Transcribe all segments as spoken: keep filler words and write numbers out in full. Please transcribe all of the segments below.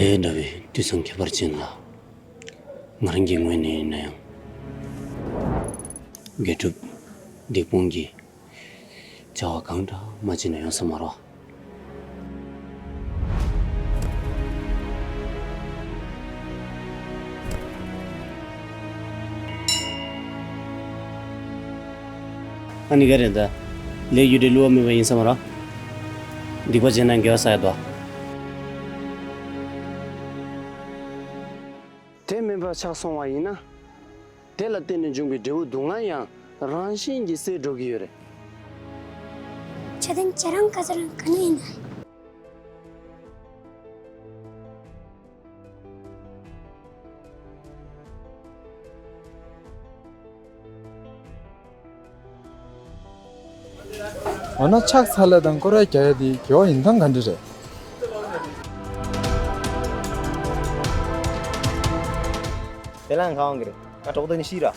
དེ་འདྲ་བའི་དུས་སང་ཁྱད་པར་ཅན་ལ། ང་རང་གི་ངོས་ནས་ཡིན་ན་ཡང་། དགེ་སྒྲུབ་སྡིག་སྤོང་གི་བྱ་བ་གང་འདྲ་མ་བྱས་ན་ཡོང་ས་མ་རེད། ཨ་ནི་ག་རེད་ད། ལས་རྒྱུ་འབྲས་བསླུ་བ་མེད་པ་ཡིན་ས་མ་རེད། སྡིག་པ་བྱས་ན་དགེ་བ་བསགས་ཡ་འདུག། དེ་མིན་པ་ཆགས་སོང་བ་ཡིན་ན། དེ་ལ་བརྟེན་ནས་འབྱུང་བའི་འབྲས་བུ་སྡུག་བསྔལ་ཡང་རང་བཞིན་གྱིས་སེལ་འགྲོ་གི་ཡོད་རེད། ཆ་དན་ཅ་རང་ཀ་ས་རང་ག་ནས་ཡིན་ན། འོ་ན་ཕྱག་འཚལ་ཡ་དང་སྐོར་ར་རྒྱག་ཡ་དེ་དགེ་བ་ཡིན་སྟངས་ག་འདྲ་རེད། དེ་ལ་ང་གང་གི་རེད། ང་གྲོགས་དེ་ནི་ཤི་ར།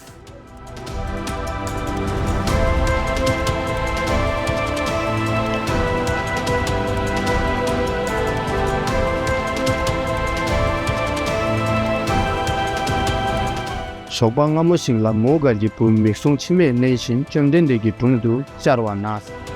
ཞོགས་པ་སྔ་མོ་ཞིག་ལ་མོའུ་འགལ་གྱི་བུ་མིག་ཟུང་མཆི་མས་མནན་བཞིན་བཅོམ་ལྡན་འདས་ཀྱི་དྲུང་དུ་བཅར་བ་ན།